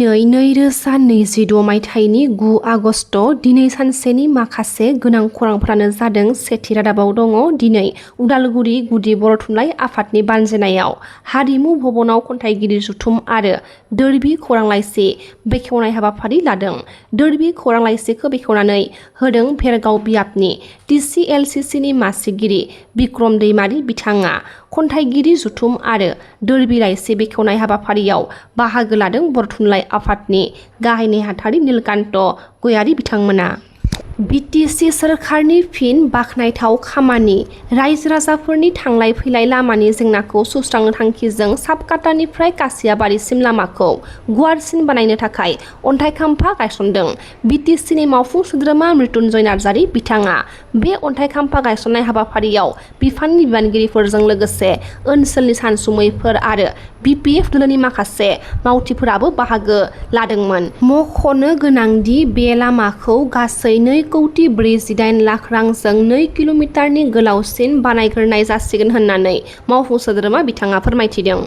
दिनै 2026 मायथाइनि 9 आगस्ट दिनै सानसेनि माखासे गोनां खौरांफोरानो जादों। सेथि रादाबाव दङ दिनै उदालगुरि गुदि बर' थुनलाइ आफादनि बानजायनायाव हारिमु भवनाव खन्थाइगिरि जथुम आरो दोरबि खौरां लाइसि बेखेवनाय हाबाफारि लादों। दोरबि खौरां लाइसिखौ बेखेवनानै होदों भेरगाव बियाबनि TCLCCनि मासिगिरि बिक्रम दैमारि बिथाङा। खन्थाइगिरि जथुम आरो दोरबि लाइसि बेखेवनाय हाबाफारियाव बाहागो लादों बर' थुनलाइ आफादनि गाहाय नेहाथारि नीलकान्त गयारी बिथांमोना। BTC सोरखारनि फिन बाखनायथाव खामानि रायजो राजाफोरनि थांलाय फैलाय लामानि जेंनाखौ सुस्रांनो थांखिजों साबकाटानिफ्राय कासियाबारिसिम लामाखौ गुवारसिन बानायनो थाखाय अन्थाइ खाम्फा गायसनदों। BTCनि मावफुं सोद्रोमा मृत्युन्जय नार्जारी बिथाङा बे अन्थाइ खाम्फा गायसननाय हाबाफारियाव बिफाननि बिबानगिरिफोरजों लोगोसे ओनसोलनि सानसुमैफोर आरो BPF दोलोनि माखासे मावथिफोराबो बाहागो लादोंमोन। मख'नो गोनांदि बे लामाखौ गासै 2,48 लाख रांजों 2 किल'मिटारनि गोलावसिन बानायग्रोनाय जासिगोन होननानै मावफुं सोद्रोमा बिथाङा फोरमायथिदों।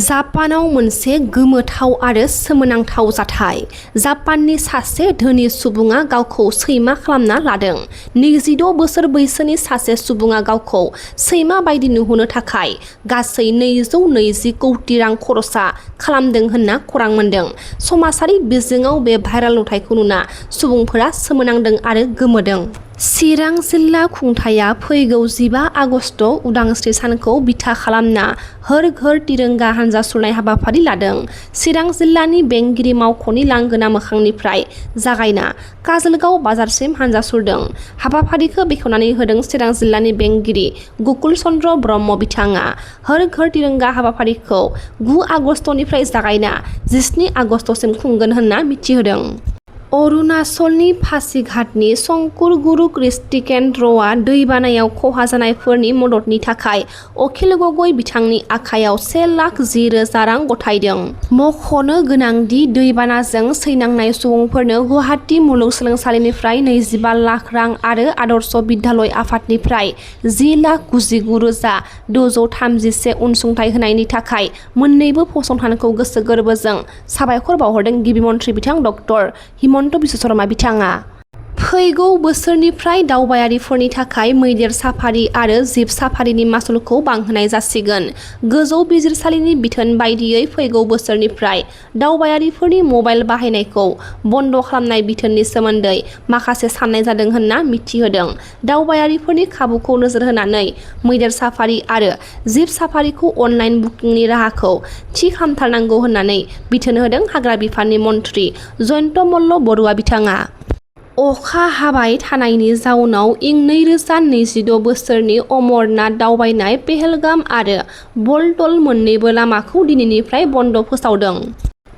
जापानाव मोनसे गोमोथाव आरो सोमोनांथाव जाथाय। जापाननि सासे धोनि सुबुङा गावखौ सैमा खालामना लादों। 26 बोसोर बैसोनि सासे सुबुङा गावखौ सैमा बायदि नुहोनो थाखाय गासै 220 कौटि रां खरसा खालामदों होनना खौरां मोन्दों। समाजारि बिजोङाव बे भाइरेल नुथायखौ नुना सुबुंफोरा सोमोनांदों आरो गोमोदों। चिरां जिल्ला खुंथाया फैगौ 15 आगस्ट उदांस्रि सानखौ बिथा खालामना हर घर तिरंगा हानजा सुरनाय हाबाफारि लादों। चिरां जिल्लानि बेंगिरि मावख'नि लांगोना मोखांनिफ्राय जागायना काजलगाव बाजारसिम हानजा सुरदों। हाबाफारिखौ बेखेवनानै होदों चिरां जिल्लानि बेंगिरि गकुल चन्द्र ब्रह्म बिथाङा। हर घर तिरंगा हाबाफारिखौ 9 आगस्टनिफ्राय जागायना 17 आगस्टसिम खुंगोन होनना मिथिहोदों। अरुणाचलनि पासीघाटनि शंकुर गुरु कृष्टि केन्द्रआ दैबानायाव खहा जानायफोरनि मददनि थाखाय अखिल गगৈ बिथांनि आखायाव 1,10,000 रां गथायदों। मख'नो गोनांदि दैबानाजों सैनांनाय सुबुंफोरनो गुवाहाटी मुलुगसोलोंसालिनिफ्राय 25 लाख रां आरो आदर्श बिद्यालय आफादनिफ्राय 10,99,631 अनसुंथाइ होनायनि थाखाय मोन्नैबो फसंथानखौ गोसो गोरबोजों साबायखर बावहरदों गिबि मन्थ्रि बिथां डक्टर हिमन्त बिश्व शर्मा बिथाङा। फैगौ बोसोरनिफ्राय दावबायारिफोरनि थाखाय मैदेर साफारि आरो जिब साफारिनि मासुलखौ बांहोनाय जासिगोन। गोजौ बिजिरसालिनि बिथोन बायदियै फैगौ बोसोरनिफ्राय दावबायारिफोरनि मबाइल बाहायनायखौ बन्द' खालामनाय बिथोननि सोमोन्दै माखासे साननाय जादों होनना मिथिहोदों। दावबायारिफोरनि खाबुखौ नोजोर होनानै मैदेर साफारि आरो जिब साफारिखौ अनलाइन बुकिंनि राहाखौ थि खालामथारनांगौ होननानै बिथोन होदों हाग्रा बिफाननि मन्थ्रि जयन्त मल्ल बरुवा बिथाङा। अखा हाबाय थानायनि जाउनाव इं 2026 बोसोरनि अमरनाथ दावबायनाय पेहेलगाम आरो बलटल मोन्नैबो लामाखौ दिनैनिफ्राय बन्द' फोसावदों।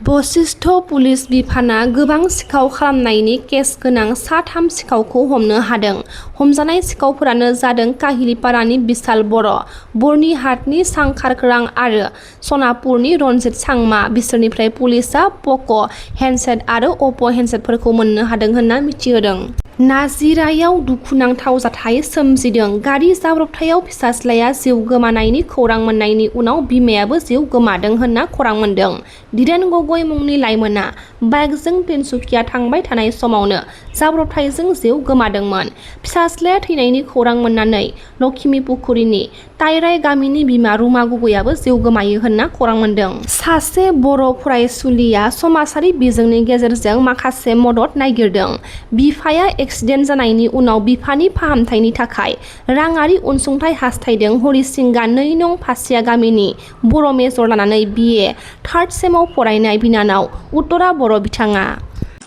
बशिष्ठ पुलिस बिफाना गोबां सिखाव खालामनायनि केस गोनां सा 3 सिखावखौ हमनो हादों। हमजानाय सिखावफोरानो जादों काहिलिपारानि बिशाल बर', बर्निहाटनि सांखारक्रां आरो सनापुरनि रनजित सांमा। बिसोरनिफ्राय पुलिसआ पक' हेन्डसेट आरो अप' हेन्डसेटफोरखौ मोननो हादों होनना मिथिहोदों। नाजिरायाव दुखुनांथाव जाथाय सोमजिदों। गारि जाब्रबथायाव फिसाज्लाया जिउ गोमानायनि खौरां मोननायनि उनाव बिमायाबो जिउ गोमादों होनना खौरां मोन्दों। धीरेन गगৈ मुंनि लाइमोना बाइकजों तिनसुकिया थांबाय थानाय समावनो जाब्रबथायजों जिउ गोमादोंमोन। फिसाज्लाया थैनायनि खौरां मोननानै लखिमीपुखुरिनि ताइराय गामिनि बिमा रुमा गगैयाबो जिउ गोमायो होनना खौरां मोन्दों। सासे बर' फरायसुलिया समाजारि बिजोंनि गेजेरजों माखासे मदद नागिरदों। बिफाया एक्सिडेन्ट जानायनि उनाव बिफानि फाहामथायनि थाखाय राङारि अनसुंथाइ हास्थायदों। हरिसिंगा 2 नं फासिया गामिनि बर' मेजर लानानै BA थार्ड सेमाव फरायनाय बिनानाव उत्तरा बर' बिथाङा।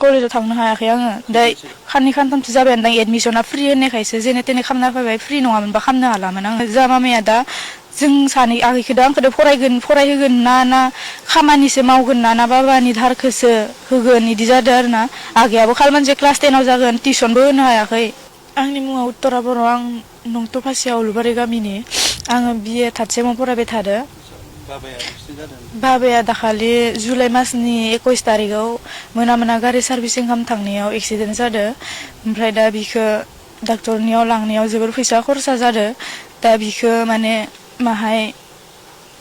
कलेजाव थांनो हायाखै आङो। दा खाननै खानथामसो जाबायानो एडमिसना फ्रि होननायखायसो जेने तेने खालामना फैबाय। फ्रि नङामोनबा खालामनो हालामोन आङो। जा मामाया दा जों सानै आगैखौदो आंखौदो फरायहोगोन ना खामानिसो मावगोन ना बाबानि धारखौसो होगोन इदि जादों आरोना। आगैयाबो खालमानसि क्लास 10आव जागोन टिउसनबो होनो हायाखै। आंनि मुङा उत्तरा बर'। आं नंत' फासिया उलुबारि गामिनि। आङो BA थार्ड सेमाव फरायबाय थादो। बाबाया दाखालि जुलाइ मासनि 21 तारिखआव मोना गारि सार्भिसिं खालामनो थांनायाव एक्सिडेन्ट जादों। ओमफ्राय दा बिखौ डाक्टरनियाव लांनायाव जोबोर फैसा खरसा जादों। दा बिखौ माने माहाय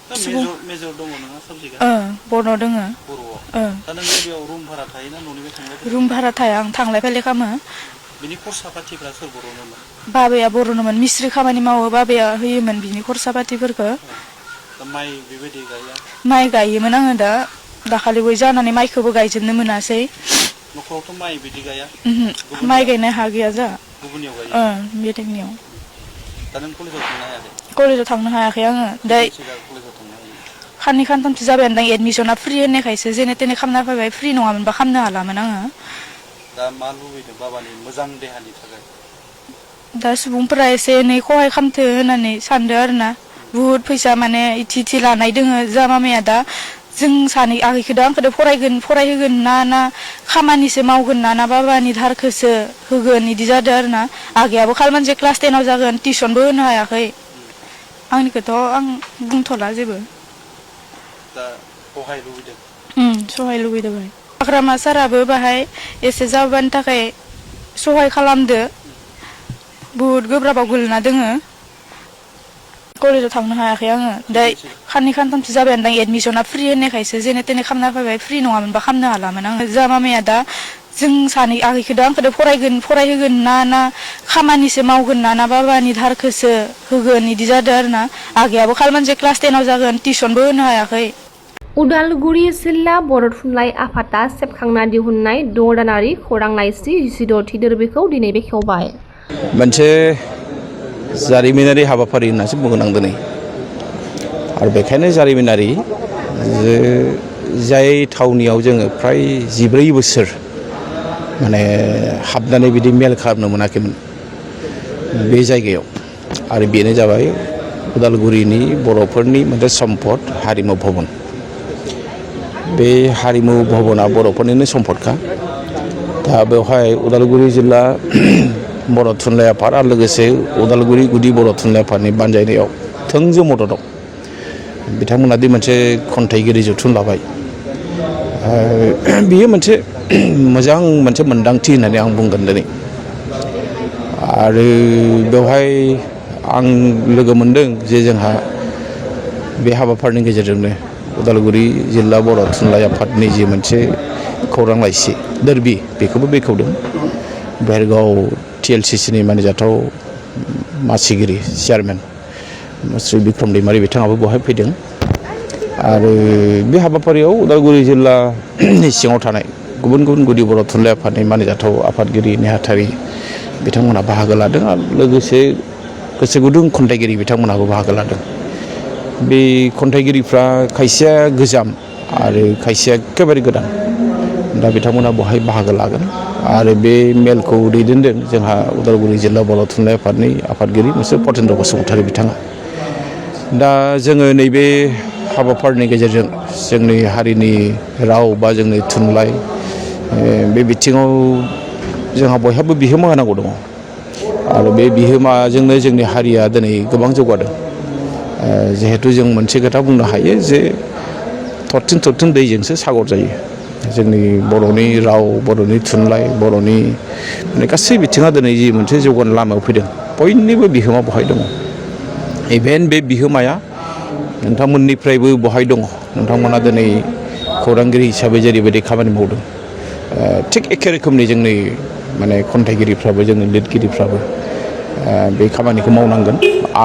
मेजर दङ नोंहा साबजेक्टआ बड' दोङो बर'आव दा नों बेयाव रुम भारा थायोना न'निफ्राय थांलाय रुम भारा थाया आं थांलाय फैलाय खालामो बिनि खरसा पातिफ्रा सोर बर'नोमोन बाबाया बर'नोमोन मिस्ट्रि खामानि मावो बाबाया होयोमोन बिनि खरसा पातिफोरखौ माइ बेबायदि गाया माइ गायोमोन आङो दा दाखालिबो जानानै माइखौबो गायजोबनो मोनासै न'खरावथ' माइ बिदि गाया माइ गायनाय हा गैया जा गुबुननियाव गायो बेलेगनियाव दा नों कलेजाव थांनो हायाखै कलेजाव थांनो हायाखै आङो दा कलेजाव थांनो हायो खाननै खानथामसो जाबाय दां एडमिसना फ्रि होननायखायसो जेने तेने खालामना फैबाय फ्रि नङामोनबा खालामनो हालामोन आङो दा मा लुबैदों बाबानि मोजां देहानि थाखाय दा सुबुंफोरा एसे एनै खहाय खालामथो होननानै सानदों आरोना बुहुद फैसा माने इथि लानाय दोङो जा मामाया दा जों सानै आगैखौदो आंखौदो फरायहोगोन ना खामानिसो मावगोन ना बाबानि धारखौसो होगोन इदि जादों आरोना आगैयाबो खालमान जे क्लास 10 आव जागोन टिउसनबो होनो हायाखै आंनिखौथ' आं बुंथ'ला जेबो दा सहाय लुबैदों सहाय लुबैदों हाग्रामा साराबो बाहाय एसे जाबानि थाखाय सहाय खालामदो बुहुद गोब्राबाव गोलैना दोङो कलेजाव थांनो हायाखै आङो दा खाननै खानथामसो जाबाय दां एडमिसना फ्रि होननायखायसो जेने तेने खालामना फैबाय फ्रि नङामोनबा खालामनो हालामोन आङो जा मामाया दा जों सानै आगैखौदो आंखौदो फरायहोगोन ना खामानिसो मावगोन ना बाबानि धारखौसो होगोन इदि जादों आरोना आगैयाबो खालमान जे क्लास 10 आव जागोन टिउसनबो होनो हायाखै उदालगुरि जिल्ला बर' थुनलाइ आफादा सेबखांना दिहुननाय 6 दानारि खौरां लाइसि 16थि दोरबेखौ दिनै बेखेवबाय मोनसे जारिमिनारि हाबाफारि होननासो बुंगोन आं दिनै आरो बेखायनो जारिमिनारि जाय थावनियाव जोङो फ्राय 14 बोसोर माने हाबनानै बिदि मेल खालामनो मोनाखैमोन बे जायगायाव आरो बेनो जाबाय उदालगुरिनि बर'फोरनि मोनसे सम्पद हारिमु भवन बे हारिमु भवना बर'फोरनिनो सम्पदखा दा बेवहाय उदालगुरि जिल्ला बर' थुनलाइ आफाद आरो लोगोसे उदालगुरि गुदि बर' थुनलाइ आफादनि बानजायनायाव थोंजों मदद दं बिथांमोना दि मोनसे खन्थाइगिरि जथुम लाबाय बियो मोनसे मोजां मोनसे मोन्दांथि होननानै आं बुंगोन दिनै आरो बेवहाय आं लोगो मोनदों जे जोंहा बे हाबाफारिनि गेजेरजोंनो उदालगुरि जिल्ला बर' थुनलाइ आफादनि जि मोनसे खौरां लाइसि दोरबि बेखौबो बेखेवदों बेरगाव TLCCनि मानिजाथाव मासिगिरि चेयारमेन श्री बिक्रम दैमारि बिथाङाबो बेवहाय फैदों आरो बे हाबाफारियाव उदालगुरि जिल्लानि सिङाव थानाय गुबुन गुबुन गुदि बर' थुनलाइ आफादनि मानिजाथाव आफादगिरि नेहाथारि बिथांमोनहा बाहागो लादों आरो लोगोसे गोसो गुदुं खन्थाइगिरि बिथांमोनहाबो बाहागो लादों बे खन्थाइगिरिफ्रा खायसेया गोजाम आरो खायसेया एखेबारे गोदान दा बिथांमोना बेवहाय बाहागो लागोन आरो बे मेलखौ दैदेनदों जोंहा उदालगुरि जिल्ला बर' थुनलाइ आफादनि आफादगिरि मिस्टार पटेन्द्र बसुमतारी बिथाङा दा जोङो नैबे हाबाफारिनि गेजेरजों जोंनि हारिनि राव बा जोंनि थुनलाइ बे बिथिङाव जोंहा बयहाबो बिहोमा होनांगौ दङ आरो बे बिहोमाजोंनो जोंनि हारिया दिनै गोबां जौगादों जिहेतु जों मोनसे खोथा बुंनो हायो जे थरथिं दैजोंसो सागर जायो जोंनि बर'नि राव बर'नि थुनलाइ बर'नि माने गासै बिथिङा दिनै जि मोनसे जौगानाय लामायाव फैदों बयनिबो बिहोमा बहाय दङ इभेन बे बिहोमाया नोंथांमोननिफ्रायबो बहाय दङ नोंथांमोना दिनै खौरांगिरि हिसाबै जेरैबायदि खामानि मावदों थिग एखे रोखोमनि जोंनि माने खन्थाइगिरिफ्राबो जोंनि लिरगिरिफ्राबो बे खामानिखौ मावनांगोन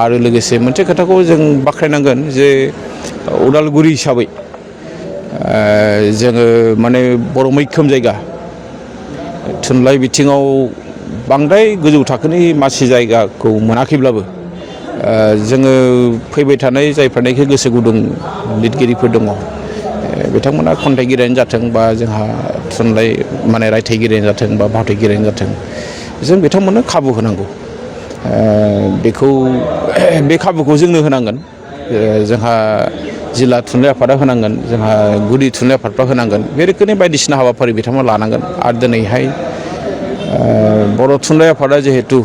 आरो लोगोसे मोनसे खोथाखौ जों बाख्नायनांगोन जे उदालगुरि हिसाबै जोङो माने बर' मैखोम जायगा थुनलाइ बिथिङाव बांद्राय गोजौ थाखोनि मासि जायगाखौ मोनाखैब्लाबो जोङो फैबाय थानाय जायफ्रानाखि गोसो गुदुं लिरगिरिफोर दङ बिथांमोना खन्थाइगिरियानो जाथों बा जोंहा थुनलाइ माने रायथाइगिरियानो जाथों बा फावथाइगिरियानो जाथों जों बिथांमोननो खाबु होनांगौ बेखौ बे खाबुखौ जोंनो होनांगोन जोंहा जिल्ला थुनलाइ आफादा होनांगोन जोंहा गुदि थुनलाइ आफादफ्रा होनांगोन बे रोखोमनि बायदिसिना हाबाफारि बिथांमोना लानांगोन आरो दिनैहाय बर' थुनलाइ आफादा जिहेतु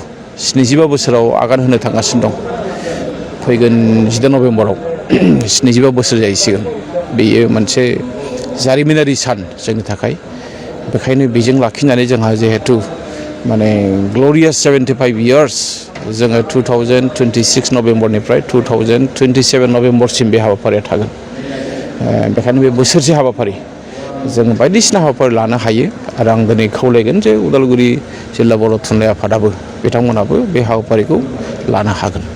75 बोसोराव आगान होनो थांगासिनो दं फैगोन 10 नभेम्बराव 75 बोसोर जाहैसिगोन बेयो मोनसे जारिमिनारि सान जोंनि थाखाय बेखायनो बेजों लाखिनानै जोंहा जिहेतु माने ग्ल'रियास 75 इयार्स जोङो 2026 नभेम्बरनिफ्राय 2027 नभेम्बरसिम बे हाबाफारिया थागोन। बेखायनो बे बोसोरसे हाबाफारि जों बायदिसिना हाबाफारि लानो हायो आरो आं दिनै खावलायगोन जे उदालगुरि जिल्ला बर' थुनलाइ आफादाबो बिथांमोनाबो बे हाबाफारिखौ लानो हागोन।